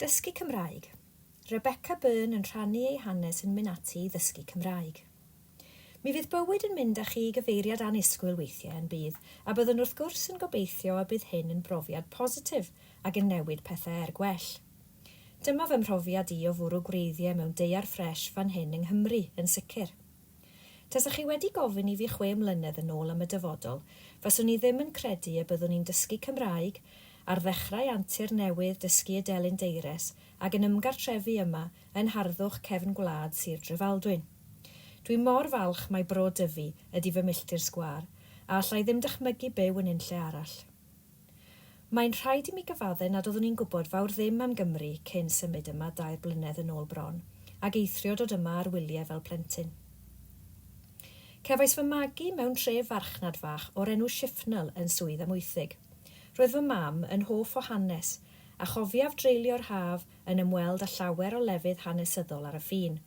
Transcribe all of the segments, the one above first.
Dysgu Cymraeg. Rebecca Byrne yn rhannu ei hanes yn mynd ati i ddysgu Cymraeg. Mi fydd bywyd yn mynd â chi i gyfeiriad annisgwyl weithiau yn bydd, a byddwn wrth gwrs yn gobeithio y bydd hyn yn brofiad positif ac yn newid pethau er gwell. Dyma fy mhrofiad i o fwrw gwreiddiau mewn daear ffresh fan hyn yng Nghymru, yn sicr. Tasech chi wedi gofyn i fi chwe mlynedd yn ôl am y dyfodol, faswn i ddim yn credu y byddwn i'n dysgu Cymraeg, ar ddechrau antur newydd dysgu y delyn deires ac yn ymgartrefu yma yn harddwch cefn gwlad Sir Drefaldwyn. Dwi mor falch mai Bro Dyfi ydi fy milltir sgwâr, a alla i ddim dychmygu byw yn unlle arall. Mae'n rhaid i mi gyfadde nad oeddwn i'n gwybod fawr ddim am Gymru cyn symud yma dair blynedd yn ôl bron, ag eithrio dod yma ar wyliau fel plentyn. Cefais fy magu mewn tref farchnad fach o'r enw Shifnal yn Swydd Amwythig. Roedd fy mam yn hoff o hanes, a chofiaf dreulio'r haf yn ymweld â llawer o lefydd hanesyddol ar y ffin.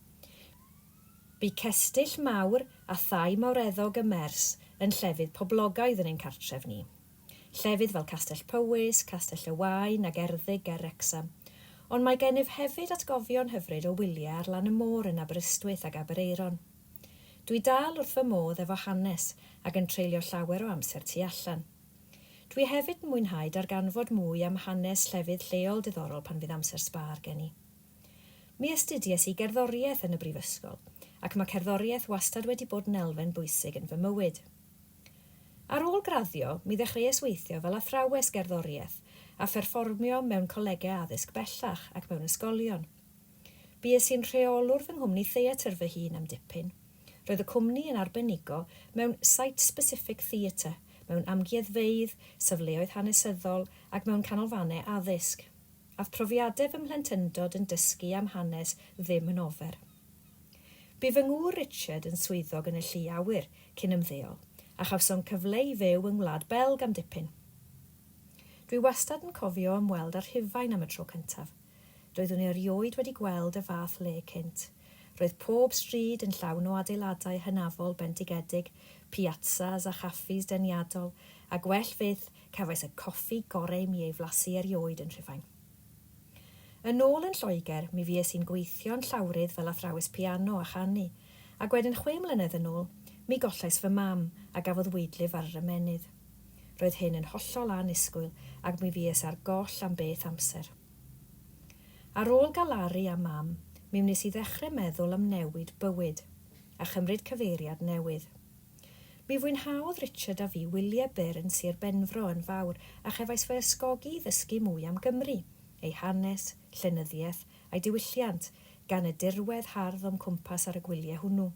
Bu cestyll mawr a thai mawreddog y Mers yn llefydd poblogaidd yn ein cartref ni. Llefydd fel Castell Powys, Castell y Waun ac Erddig ger Wrecsam. Ond mae gennyf hefyd atgofion hyfryd o wyliau ar lan y môr yn Aberystwyth ac Aberaeron. Dwi dal wrth fy modd efo hanes ac yn treulio llawer o amser tu allan. Dwi hefyd yn mwynhau darganfod mwy am hanes llefydd lleol diddorol pan fydd amser sbâr gen i. Mi astudies i gerddoriaeth yn y brifysgol, ac mae cerddoriaeth wastad wedi bod yn elfen bwysig yn fy mywyd. Ar ôl graddio, mi ddechreuais weithio fel athrawes gerddoriaeth a pherfformio mewn colegau addysg bellach ac mewn ysgolion. Bues i'n rheolwr fy nghwmni theatr fy hun am dipyn. Roedd y cwmni yn arbenigo mewn site-specific theatre, mewn amgueddfeydd, safleoedd hanesyddol ac mewn canolfannau addysg. Ath profiadau fy mhlentyndod yn dysgu am hanes ddim yn ofer. Bu fy ngŵr Richard yn swyddog yn y llu awyr cyn ymddeol, a chawsom cyfle i fyw yng Ngwlad Belg am dipyn. Dwi wastad yn cofio ymweld â Rhufain am y tro cyntaf. Doeddwn i erioed wedi gweld y fath le cynt. Roedd pob stryd yn llawn o adeiladau hynafol bendigedig, piazzas a chaffis deniadol, a gwell fyth, cefais y coffi gorau i mi ei flasu erioed yn Rhufain. Yn ôl yn Lloegr, mi fues i'n gweithio'n llawrydd fel athrawes piano a chanu, ac wedyn chwe mlynedd yn ôl, mi gollais fy mam, a gafodd weidlif ar yr ymennydd. Roedd hyn yn hollol annisgwyl, ac mi fues ar goll am beth amser. Ar ôl galaru am mam, mi wnes i ddechrau meddwl am newid bywyd, a chymryd cyfeiriad newydd. Mi fwynhaodd Richard a fi wyliau byr yn Sir Benfro yn fawr a chefais fy ysgogi i ddysgu mwy am Gymru, ei hanes, llenyddiaeth a'i diwylliant, gan y dirwedd hardd o'm cwmpas ar y gwyliau hwnnw.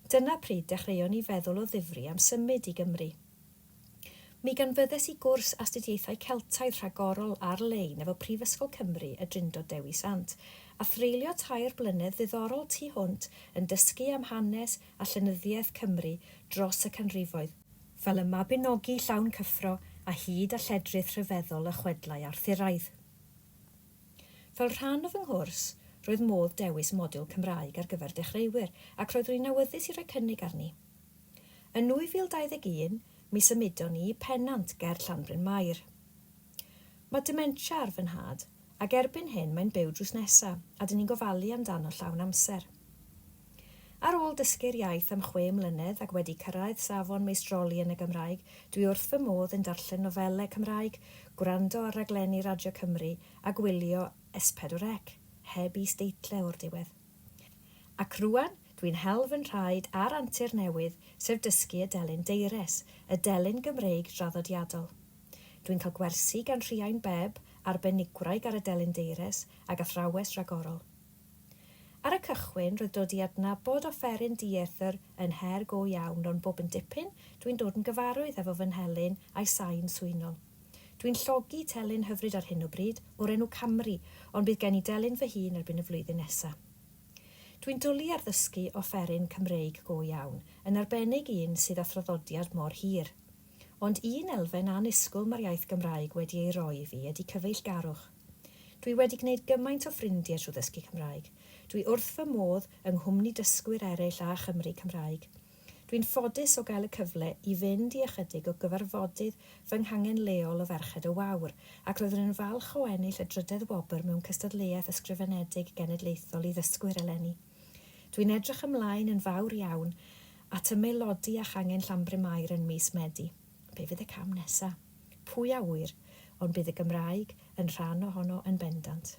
Dyna pryd dechreuon ni feddwl o ddifri am symud i Gymru. Mi ganfyddes i gwrs Astudiaethau Celtaidd rhagorol ar-lein efo Prifysgol Cymru y Drindod Dewi Sant, a threulio tair blynedd ddiddorol tu hwnt yn dysgu am hanes a llenyddiaeth Cymru dros y canrifoedd, fel y Mabinogi llawn cyffro a hud a lledrith rhyfeddol y chwedlau Arthuraidd. Fel rhan o fy nghwrs, roedd modd dewis modiwl Cymraeg ar gyfer dechreuwyr ac roeddwn i'n awyddus i roi cynnig arni. Yn 2021, mi symudon ni i Pennant ger Llanbryn-mair. Mae dementia ar fy nhad, ac erbyn hyn mae'n byw drws nesa, a 'dyn ni'n gofalu amdano llawn amser. Ar ôl dysgu'r iaith am chwe mlynedd ac wedi cyrraedd safon meistroli yn y Gymraeg, dwi wrth fy modd yn darllen nofelau Cymraeg, gwrando ar raglenni Radio Cymru a gwylio S4C, heb is-deitlau o'r diwedd. Ac rŵan, dwi'n hel fy nhraed ar antur newydd, sef dysgu y delyn deires, y delyn Gymreig draddodiadol. Dwi'n cael gwersi gan Rhiain Bebb, arbenigwraig ar y delyn deires, ag athrawes ragorol. Ar y cychwyn, roedd dod i adnabod offeryn dieithr yn her go iawn, ond bob yn dipyn, dwi'n dod yn gyfarwydd efo fy nhelyn a'i sain swynol. Dwi'n llogi telyn hyfryd ar hyn o bryd, o'r enw Camry, ond bydd gen i delyn fy hun erbyn y flwyddyn nesa. Dwi'n dwli ar ddysgu offeryn Cymreig go iawn, yn arbennig un sydd â thraddodiad mor hir. Ond un elfen annisgwyl mae'r iaith Gymraeg wedi ei roi i fi ydi cyfeillgarwch. Dwi wedi gwneud gymaint o ffrindiau trwy ddysgu Cymraeg. Dwi wrth fy modd yng nghwmni dysgwyr eraill a Chymry Cymraeg. Dwi'n ffodus o gael y cyfle i fynd i ychydig o gyfarfodydd fy nghangen leol o Ferched y Wawr, ac roeddwn yn falch o ennill y drydedd wobr mewn cystadleuaeth ysgrifenedig genedlaethol i ddysgwyr eleni. Dwi'n edrych ymlaen yn fawr iawn at ymaelodi â changen Llanbryn-mair yn mis Medi. Be fydd y cam nesa? Pwy a ŵyr, ond bydd y Gymraeg yn rhan ohono yn bendant.